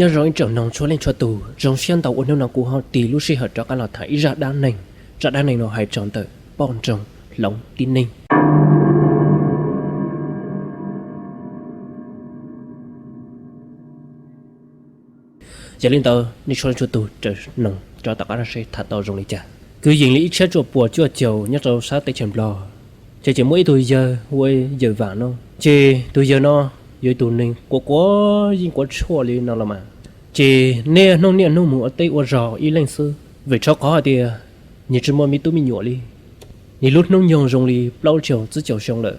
Nyob zoo ib tsoom noog txhua leej txhua tus, zoo siab ntau uas hnub no kuv ho tig lub sij hawm rov qab los tham ib zaj dab neeg. Zaj dab neeg no hais txog ntawm poj nroog hloov tib neeg. Yog li ntawd nej txhua leej txhua tus raws noog rov tom qab no seb tham tau zoo li cas. Kwv yees li ib txhiab cuaj puas cuaj caum nyob rau sab teb chaws Nplog, ces tseem muaj ib tug yawg hu ua yawg Vam no. Ces tus yawg no yog ib tug neeg quav quav yeeb quav tshuaj li no los mas. Ces niaj hnub niaj hnub mus ua teb ua zog ib leeg xwb, vim rau qhov hais tias nws tsis muaj me tub me nyuam li. Nws lub hnub nyoog zoo li plaub caug tsib caug xyoo lawm,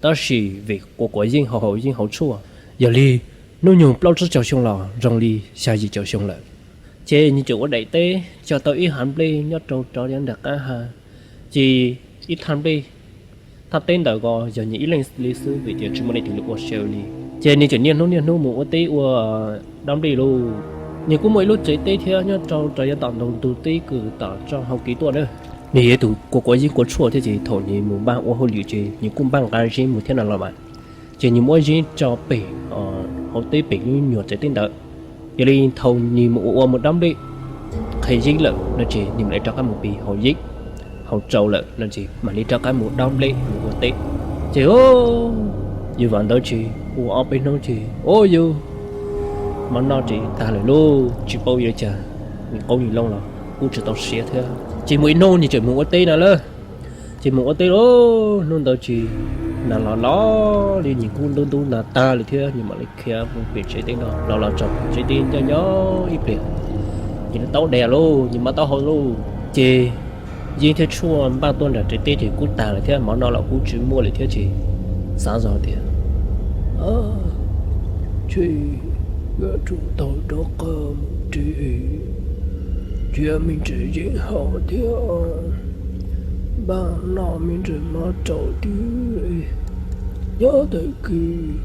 tab sis vim quav quav yeeb haus haus yeeb haus tshuaj, yog li hnub nyoog plaub tsib caug xyoo los zoo li xya yim caum xyoo lawm. Ces nws tseem ua daim teb cog tau ib hav nplej nyob rau rov nram qab ha. Ces ib thaj nplej, thaj teb ntawd ko yog nws ib leeg li xwb vim tias tsis muaj leej twg los ua xyaw li. Ces nws tseem niaj hnub niaj hnub mus ua teb ua dab nplej lauj. Nws kuj muaj ib lub tsev teb thiab nyob rau rau yav tom ntug ntug teb kws tom tsob hauv kev tuaj na. Nws yog ib tug quav quav yeeb quav tshuaj thiab ces thaum nws mus npaj ua hauj lwm ces nws kuj npaj nqa zeeb mus thiab no los mas. Ces nws muab zeeb tso pem hauv teb pem lub nyuag tsev teb ntawd. Yog li thaum nws mus ua ua mus dab nplej qhia yeeb lawm no ces nws mam li rov qab mus pis haus yeeb, haus tsau lawm no ces mam li rov qab mus dab nplej mus ua teb. Ces yawg Vam ntawd ces ua ob peb hnub ces ua yus mov noj ces tag lawm lauj, tsis paub yuav li cas, nws qoob nws loo los kuj tsis tau siav thiab. Ces muaj ib hnub nws tseem mus ua teb na lawm. Ces mus ua teb lauj, hnub ntawd ces nas los los li nws kuj ntub ntub nas tag lawm thiab nws mam li khiav mus pem tsev teb no los los txog tsev teb nyob nyob ib pliag, ces nws taub dais lauj, nws mam taub hau lauj. Ces yeeb thiab tshuaj npaj tuaj nram tsev teb ces kuj tag lawm thiab mov noj los kuj tsis muaj lawm thiab ces xav zog tias, tsam yuav tsum tau rov qab mus tsev, cia me ntsis yeeb haus thiab npaj noj me ntsis mov rau twb nyob tag kis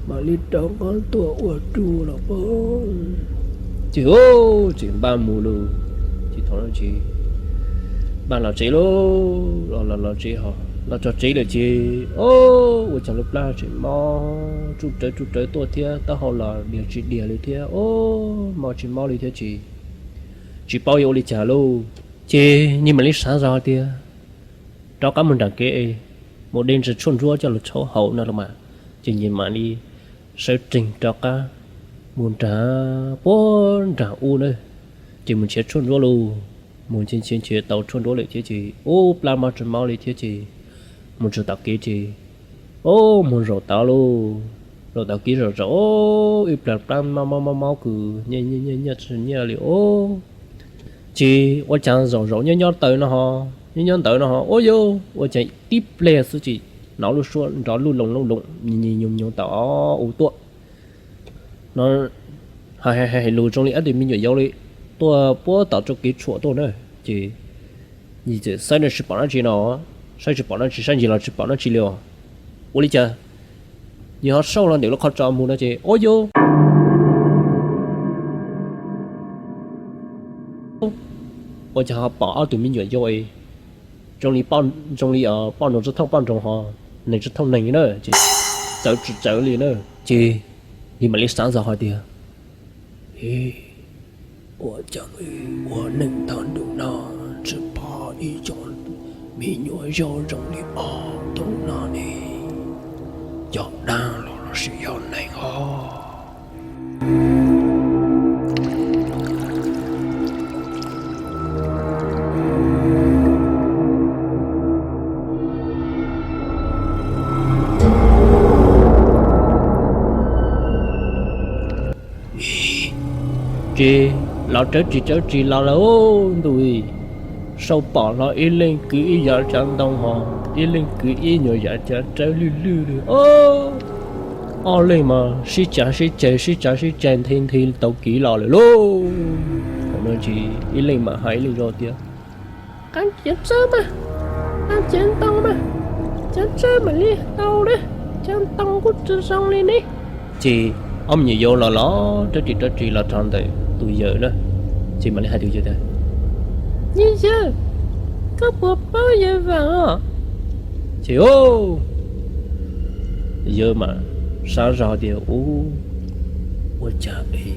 mam li rov qab tuaj ua rus los pab. Ces tseem npaj mus lauj, ces thaum no ces npaj los tsev lauj, los los los tsev ho los txog tsev lawm ces ua cas lub plab tseem mob tsuj rawv tsuj rawv tuaj thiab taub hau los dias tsis dias li thiab, mob tsis mob li thiab ces tsis paub yuav ua li cas lauj. Ces nws mam li xav zog tias rov qab mus nram kev mus de ntsis tshuaj ntsuab coj los tshuab haus no los mas. Ces nws mam li sawv tsees rov qab mus nram puag nram ub na, ces mus nrhiav tshuaj ntsuab lauj. Mus nrhiav nrhiav nrhiav tau tshuaj ntsuab lawm thiab ces ub plab mob tsis mob li thiab ces mus txog tom kev ces ub mus zaum tod lauj. Zaum tom kev zaum zaum ib pliag plab mob mob mob mob kws nyiaj nyiaj nyiaj tsis nyiaj li ub. Ces ua cas zaum zaum nyob nyob ntawd no ho, nyob nyob ntawd no ho ua yus ua cas tib pliag xwb ces hnov lub suab nrov luj loos luj loos nyoos nyoos tom ub tuaj no. Hais hais lus zoo li ob tug me nyuam yaus li tuaj puag tom txoj kev tshuam tuaj na. Ces nws txawm saib no tsis pom dab tsi no, saib tsis pom dab tsi, saib ntsis los tsis pom dab tsi li os. Ua li cas nws ho xauj los ntawm lub qhov tsos mus no ces ua yus ua cas ho pom ob tug me nyuam yaus zoo li, zoo li poj nroo tsis thooj poj nroo ho neeg tsis thooj neeg na ces txawv tsis txawv li na. Ces nws mam li xav zog hais tias, ua cas ua neej tag ntuj no tsis pom ib co me nyuam yaus zoo li ob tug no ne, yog dab los lossis yog neeg os. Ces los rawv ris rawv ris los lawm ntuj, sau pom hlo ib leeg kwv ib yav tsav ntoo ho ib leeg kwv ib nyuag yav tsav rawb lwj lwj li. Ob leeg mas sib cav sib ceg sib cav sib ceg nthi nthi tau kiv los lawm lauj. Thaum no ces ib leeg mam hais ib leeg zoj tias, Qab cev tsawb mas, qab cev ntoo mas, cev tsawb mam li tau ne, cev ntoo kuj tsis zoo li ne. Ces ob me nyuam yaus los los rab ris rab ris los rau ntawm tus yawm na, ces mam li hais tus yawm tias, Yawg, koj puas paub yawg Vam os? Ces yawg mas sab zog tias, Ua cas es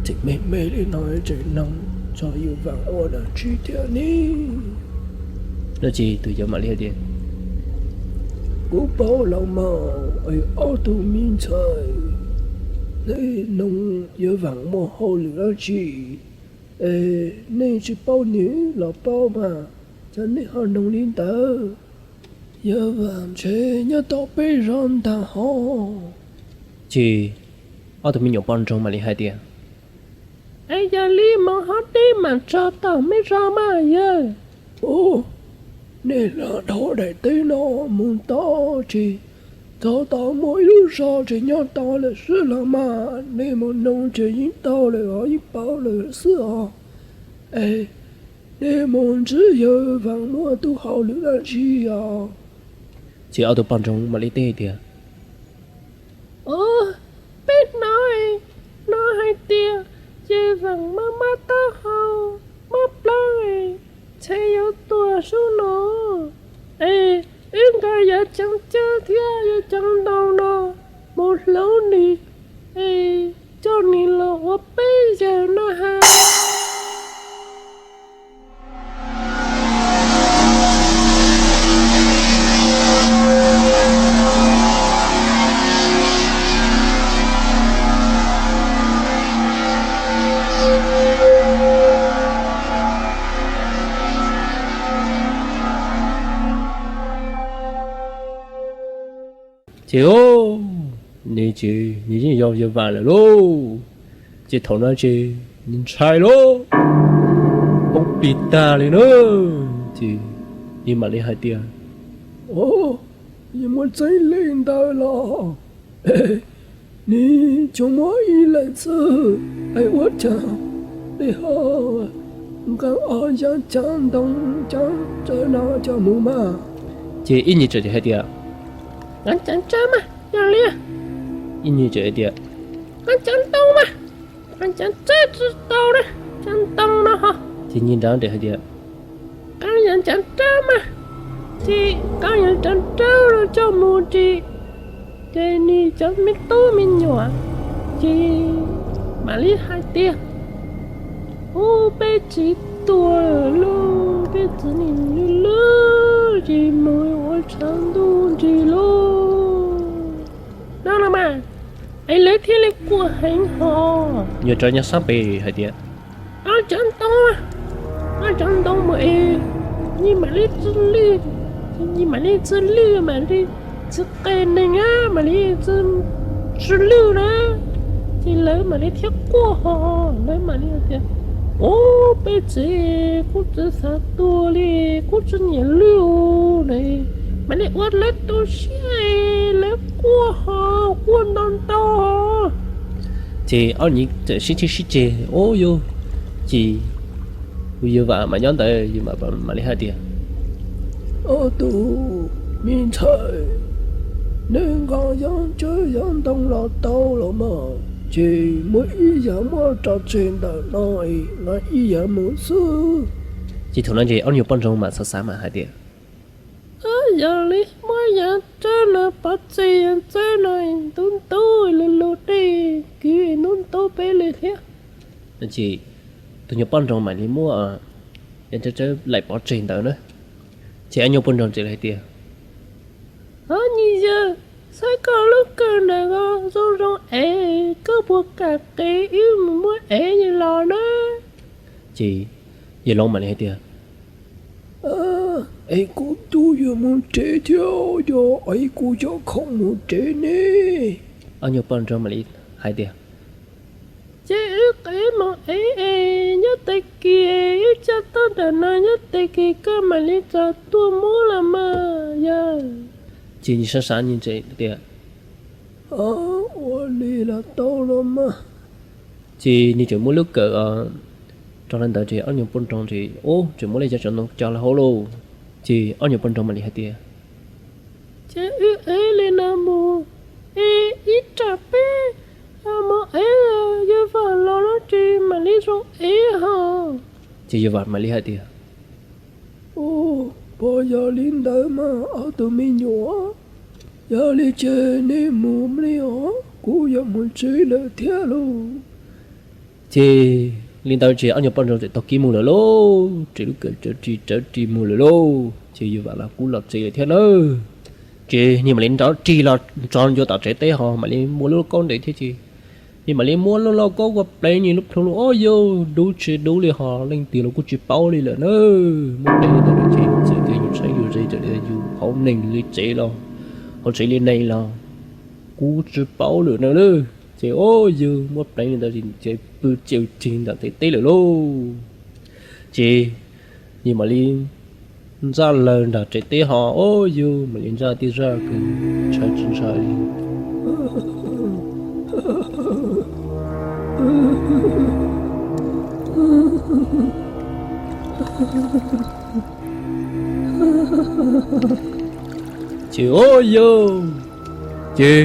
tseem me me li no tseem noog txog yawg Vam ua dab tsi thiab ne? No ces tus yawm mam li hais tias, Kuv paub los mas, es ob tug me ntxhais, nej noog yawg Vam muaj hauj lwm dab tsi es nej tsis paub nws los paub mas, cas nej ho noog li ntawd? Yawg Vam ntshe nyob tom peb zos ntag hos. Ces ob tug me nyuam poj nroog mam li hais tias, Es yog li mus hov deb mam txog tom peb zos mas yawg. Nej los dhau daim teb no mus tod ces txog tod muaj ib lub zos ces nyob tod lawm xwb los mas, nej mus noog ces yeej tau lawm os, yeej paub lawm xwb os. Es nej mus ntsib yawg Vam muaj tus hauj lwm dab tsi os? Ces ob tug poj nroog mam li teb tias, Os, peb hnov, hnov hais tias ces Vam mob mob taub hau, mob plab, ntshe yuav tuag sub no. Es wb nqa yawg ceev cawb thiab yawg ceev ntoo no mus hloov nws, es coj nws los ua peb yawg na has. Ces nws ces nws yeej yog yawg Vam lawm lauj. Ces thaum no ces nws ntshai lauj, poob plig tag li na. Ces nws mam li hais tias, Os, yog muaj txeeb li ntawd los nws tsuas muaj ib leeg xwb, es ua cas nej ho nqa ob yawg ceev ntoo ceev tsawb no coj mus mas? Ces ib nyuag tseem hais tias, Qab ceev tsawb mas yog li. Ib nyuag tseem hais tias, Qab ceev ntoo mas, qab ceev tsawb tsis tau na, ceev ntoo no ho. Ces nyuag nrab tseem hais tias, Qab yawg ceev tsawb mas, ces qab yawg ceev tsawb los coj mus ces, ces nws cov me tub me nyuam ces mam li hais tias, Ub, peb txiv tuag lawm lauj, peb txiv nim lwj lwj ces mus ua tshav ntuj nrig lauj. No los mas, es lawv thiaj li quaj heev ho. Nyuag rov nyob sab pem hais tias, Qab ceev ntoo, qab ceev ntoo mus es nws mam li txwj lwj, nws mam li txwj lwj mam li txwj qe neeg a, mam li txwj lwj na. Ces lawv mam li thiaj quaj ho, lawv mam li tias, Ub, peb txiv kuj tsis xav tuag li, kuj tsis nyiam lwj ne, mam li ua lawv tu siab, lawv quaj ho, quaj ntau ntau. Ces ob niam txiv sib txhib sib ceg, Ub, yog ces kuv yawg Vam mas nyob ntawd, yawg Vam mam li hais tias, Ob tug me ntxhais, nej nqa yawg ceev yawg ntoo los tau los mas, ces muaj ib yawg muab tso tseg ntawm no, nqa ib yawg mus xwb. Ces thaum no ces ob niag poj ntxoog mas xav xav mas hais tias, Yog li muab yawg ceev no pov tseg, yawg ceev no ntub ntub lug lug dej kwv ntub ntub peb li thiab. Ces tus nyuag poj ntxoog mam li muab yawg ceev ceev laim pov tseg ntawd na. Ces ob nyuag poj ntxoog txawm hais tias, Hov nyuam yawg, saib koj lub kawm ntawm ko zoo zoo es koj puas kam qev wb mus muab ev los na? Ces yawg Loov mam li hais tias, Es kuv twb yuav mus tsev thiab, yog es kuv cov khoom mus tsev ne. Ob nyuag poj ntxoog mam li hais tias, Ces Wb qev mus ev es nyob tes kis, wb coj tau nram no nyob tes kis koj mam li txav tuaj muab los mas yog. Ces nws sab sav nws tias, ua li los tau los mas. Ces nws tseem muab lub kawm rau li ntawd ces ob nyuag poj nroo ces ub tseem muab lub cov tsav ntoo coj los hauv lauj. Ces ob nyuag poj nroo mam li hais tias, ces wb ev li no mus, es ib tsam peb mus ev yawg Vam los no ces mam li zoo ev ho. Ces yawg Vam mam li hais tias, ub, puas yog li ntawd mas ob tug me nyuam, yog li ces nej mus li os, kuv yuav mus tsev lawm thiab lauj. Ces li ntawd ces ob nyuag poj nroo txawm taug kev mus lawm lauj, ces lub kawm tsawv ris tsawv ris mus lawm lauj. Ces yawg Vam los kuj los tsev lawm thiab nawb. Ces nws mam li nrov rig los txog ncua tom tsev teb ho mam li muab lub lauj kaub ntes thiab ces nws mam li muab lub lauj kaub ua pleev nws lub plhu lauj, ob yug dub tsis dub li ho leej twg los kuj tsis paub li lawm na. Muab pleev li ntawd ces txawm tias yus tshaib yus ze, txawm tias yus hauv neeg li tsev los, hauv tsev li neeg los kuj tsis paub lawm na lauj. Ces ob yug muab pleev li ntawd ces pw caws ceg ntawm tsev teb lawm lauj. Ces nws mam li ntsaj lawg nram tsev teb ho ob yug mam li ntsaj tib zaj kws ntshai tsis ntshai li. Ces ob yug, ces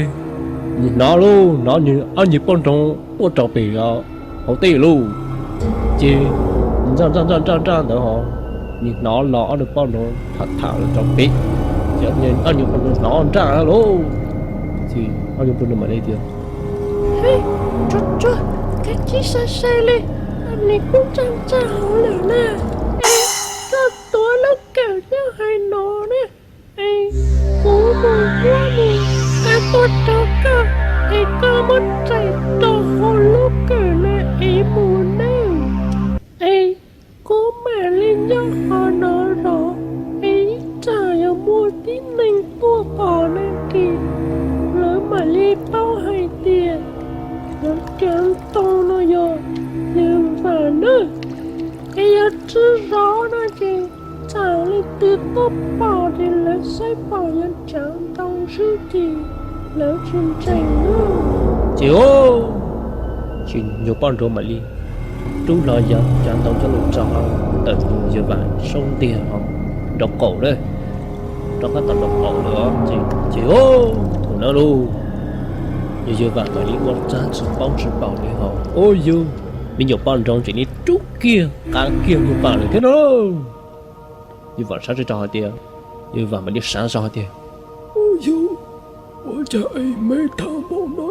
nws hnov lauj, hnov nws ob nyuag poj nroo tuaj rau pem hauv teb lauj. Ces ntsaj ntsaj ntsaj ntsaj ntawd ho nws hnov los ob nyuag poj nroo tham tham los rau pem. Ces ob nyuag poj nroo hnov ntsaj lauj. Ces ob nyuag poj nroo mam li tias, tsuag tsuag, kab kib sai sai li, nws kuj ntsaj ntsaj hauv lawm na. Es koj tuav lub kawm nyob hauv no na, es kuv mus muab nws tuaj rau koj, es koj muab txais rau hauv lub kawm na es mus nawb. Es kuv mam li nyob qhov no los, es ib tsam yog muaj tib neeg tuaj pom no ces lawv mam li paub hais tias lawv cav ntoo no yog yawg Vam nawb. Es yog tsis zov no ces tsam leej twg tuaj pom ces lawv saib pom yog cav ntoo xwb ces lawv tsis ntseeg nawb. Ces, ces nyuag poj nroo mam li rub hlo yog cav ntoo coj los tso ntawm yawg Vam saub ntiag ho nraum qaum na, rov qab tom nraum qaum lawm. Ces thaum no lauj, yawg Vam mam li ua tag tsis paub tsis paub li ho ub yug, me nyuam poj nroo tseem li rub kiag qav kiag yawg Vam lawm thiab no. Yawg Vam sab tsis tau hais tias, yawg Vam mam li sab zog hais tias, ub yug, ua cas es me tag npaum no,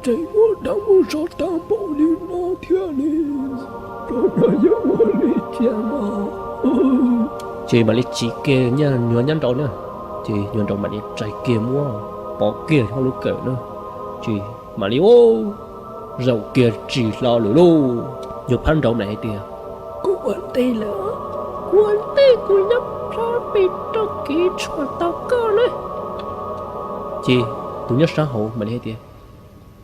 tseem ua dab ua zog tag npaum li no thiab ne? Rau no yog ua li cas no? Ces mam li tsim kiag nyuag nyob nraud na, ces nyuag nraud mam li txais kiag muab pov kiag hauv lub kawm na, ces mam li zaum kiag tsis hlo lawm lauj. Nyuag phab nraud mam hais tias, kuv ua ntej lawm, kuv ua ntej kuv nyob sab pem rau kev tshuam tos koj na. Ces tus nyob sab hauv mam li hais tias,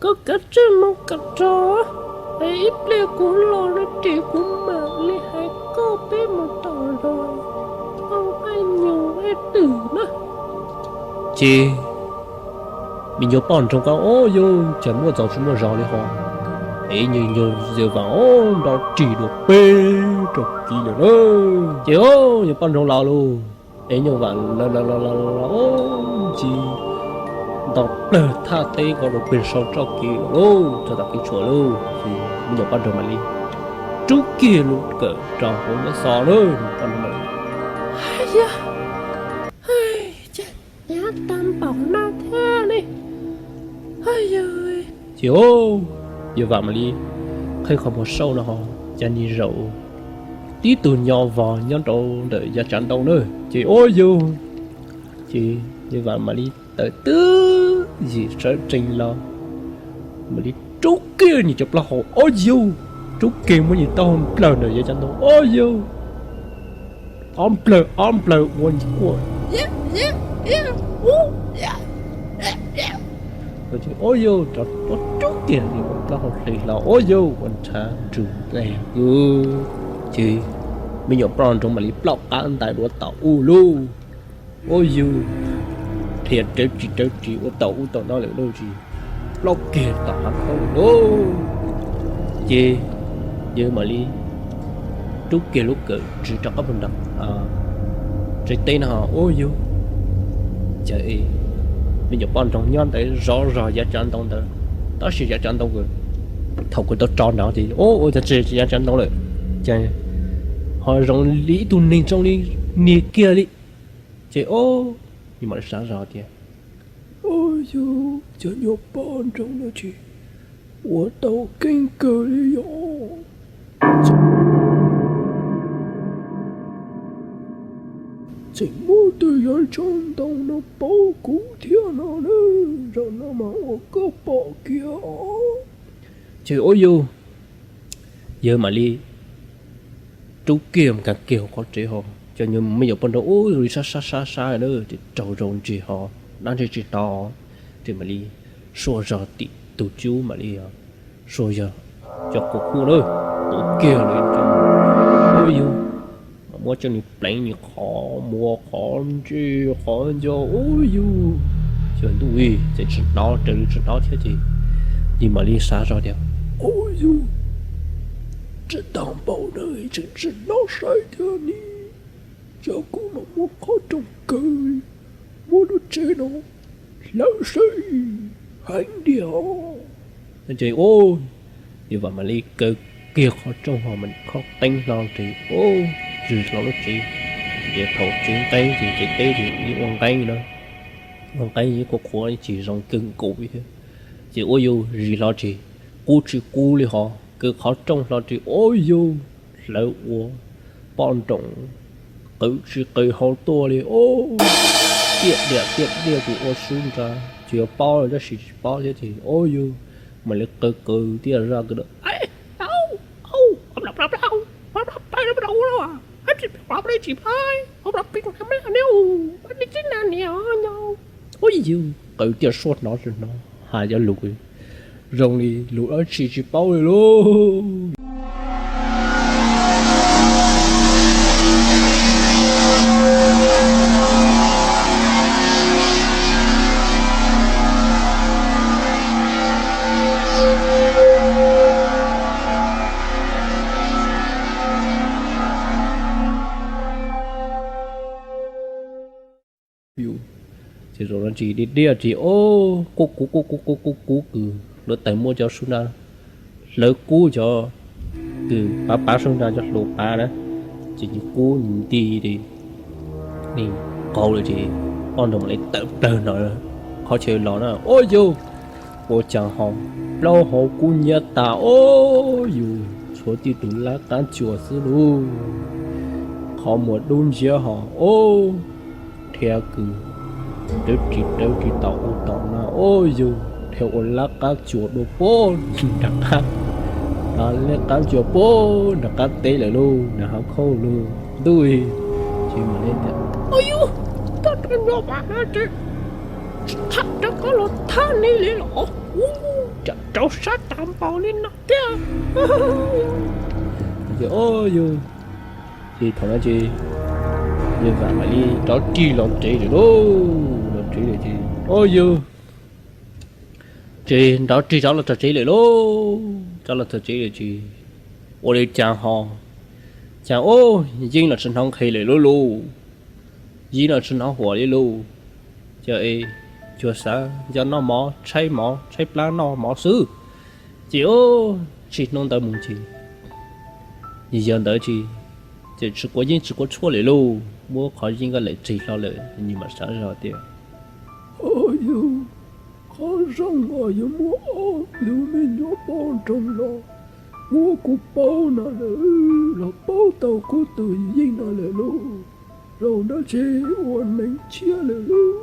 koj kav tsij mus kom txog, es ib pliag kuv los no ces kuv mam li hais koj peb mus tom zos, ua ib nyuag ib twm na. Ces me nyuam poj nroo ko, ub yug, cas muaj txaus tsis muaj zog li ho, es nyuag yawg Vam nrov rig dua pem rau kev lawm na. Ces nyuag poj nroo los lauj, es nyuag Vam los los los los ntsis nto plawg thaj teb ko dua pem saum txoj kev lawm lauj, txog tom kev tshuam lauj. Ces me nyuam poj nroo mam li rub kiag lub kawm rau hauv nyob xov lauj, poj nroo mam li, yog, ces tag npaum no thiab li. Ces yawg Vam mam li qhib qhov muag saud no ho, cas nim zaum tib tug nyo vog nyob rau ntawm yav tsav ntoo na. Ces ub yug, ces yawg Vam mam li tawm twb yim sawv tsees los, mam li rub kiag nws cov plaub hau, ub yug, rub kiag muab nws taub hau nplawg ntawm yav tsav ntoo, ub yug, ob nplawg ob nplawg ua nws quaj. Ub yug, rov rub kiag li ua plaub hau hli hlo, ua yug ua ntshav ntsug nqes kub. Ces me nyuam poj nroog mam li ploj qab ntais dua tom ub lauj. Ua yug dhia rawv ris rawv ris ua tom ub tom no lawm lauj, tsis plaub kiag tom hav khaub lauj. Ces yawg mam li rub kiag lub kawm ntsis rov qab puag nram tsev teb no, ua yug, ces me nyuam poj nroog nyob ntawd zov zog yav tsav ntoo ntawd. Tab sis yav tsav ntoo, thaum kuv tau tso nrad ces ua cas tsis yav tsav ntoo lawm, ces ho zoo li ib tug neeg zoo li niag kiag li. Ces o, mam li xav zog tias, ua yug, cov nyuam poj nroog no tsis ua tau keeb kawg li os. Tseem muaj tus yav tsav ntoo no paub kuv thiab no na, zaum no mas ua koj pom kiag os. Ces ua yug, yawg mam li rub kiag mus kiag hauv qhov tsev ho, cov me nyuam poj nroog ua li sab sab sab sab na, ces raug zoo ntsis ho, dab ntse tsis hnov, ces mam li sua zog tim tus cub mam li sua zog cov quav kub na, tuav kiag li, ua yug, mas muab coj nws pleev nws qhov muag qhov ntsej qhov ncauj, ua yug, cov ntuj, ces tsis hnov, raws li tsis hnov thiab ces yawg mam li xav zog tias, ua yug, tsis tau npaum na, tseem tsis hnov saib thiab ni, cov kuv mas muab qhov rooj kaw, muab lub tsev no hlawv saib heev tiag. Ces yawg mam li kaw kiag qhov rooj ho mam li khob teeb hlo ces zis hlo lub tsev. Ces thaum tsev nqeeb ces tsev teb ces yeej ua nqeeb na, ua nqeeb yeej qhuav qhuav tsis zoo kawg nkaus li thiab. Ces ua yug zis hlo ces qub tsis qub li ho, kaw qhov rooj hlo ces ua yug, hlawv ua poj nroog qw tsis qw hau tuaj li, o, tiaj diam tiaj diaj ces ua sub nra, tsis yog paub tab sis tsis paub thiab ces ua yug mam li qw qw tiaj zaj kawg, ua yug qw tiaj suab hnov tsis hnov, hais cov lus zoo li lus dab tsi tsis paub li lauj. Ces zaum no tsis diaj diaj tsis, o, quj quv quj quv quj quv quv kws lawv tais muab cov sub nra hlawv kub cov kws pav pav sub nra cov hluas pav na, ces nws kub nti li, nws qau lawm ces poj nroog mam li tawm plawg no qhov chaw los na, o yug, ua cas ho plaub hau kub hnyiab tas, o yug, tshuav tib tug lab qab cuam xwb lauj. Qhov muag dub ntsiab ho, o, dhia kws rawv ris rawv ris tom ub tom no, o yug, dhia ua lab qab cuam dua puag nram qab, lab qab cuam puag nram qab teb lawm lauj, nram hav khauj lauj. Ntuj, ces mam li tias, o yug, tag rov nco vam na ces tsis tham rov qab los thab nej li los, ua cas rau sab tas npaum li no thiab. Ces o yug, ces thaum no ces yawg vam mam li rov rig los tsev lawm lauj, los tsev lawm ces o yug, ces nrov rig rov los txog tsev lawm lauj, rov los txog tsev lawm ces ua li cas ho, cas o, yeej los tsis hnov nqhis lawm lauj lauj, yeej los tsis hnov huam li lauj. Ces cuag xav nco noj mov tshaib mov tshaib plab noj mov xwb. Ces o, txij hnub ntawd mus ces yog ntawd ces, ces tsis quav yeeb tsis quav tshuaj lawm lauj, muab qhov yeeb nkaj lem tsig hlo lawm, nws mam xav zog tias, o yug, qhov zoo uas yog muaj ob tug me nyuam poj nroog los muab kuv paub no lawm, los paub tau kuv tus yeeb no lawm lauj, zaum no ces ua neeg tshiab lawm lauj,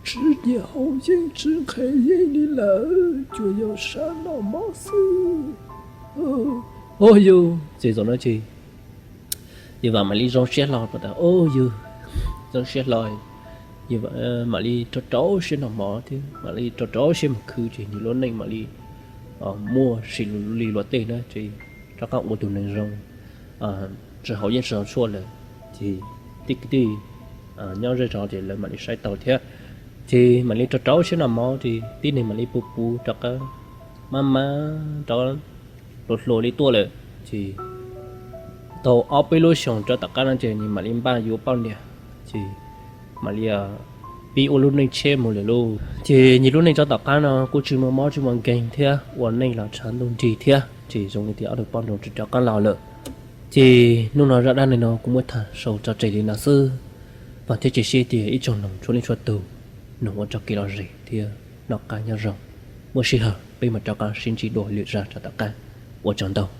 tsis nyiam haus yeeb tsis nqhis yeeb li lawm, tsuas yog sab noj mov xwb. O yug, ces zaum no ces yawg vam mam li zoo siab hlo, o yug, zoo siab hlo, yawg mam li rau rau siab noj mov thiab mam li rau rau siab mus khwv ces nws lub neej mam li muaj sim li luag tej na, ces rov qab ua tus neeg zoo, tsis haus yeeb tsis haus tshuaj lawm, ces tib kwv tij nyob zej zog ces lawv mam li saib taus thiab. Ces mam li rau rau siab noj mov ces tib neeg mam li puv puv rov qab, maj mam rov hluas hluas li tuaj lawm. Ces tau ob peb lub xyoos rov tom qab no ces nws mam li npaj yuav poj niam, ces mam li pib ua lub neej tsheb mus lawm lauj. Ces nws lub neej rov tom qab no kuj tsis muaj mob tsis muaj nkeeg thiab, ua neej los tshav ntuj nrig thiab, ces zoo li tias ob tug poj nrauj tsis rov qab los lawm. Ces hnub no zaj dab neeg no kuv muab tham sau tso tseg li no xwb. Vam thiab cia siab tias ib tsoom noog txhua leej txhua tus, noog ua tsaug kev lom zem thiab noj qab nyob zoo. Muaj sij hawm peb mam rov qab sib ntsib dua lwm zaj rau tom qab. Ua tsaug ntau.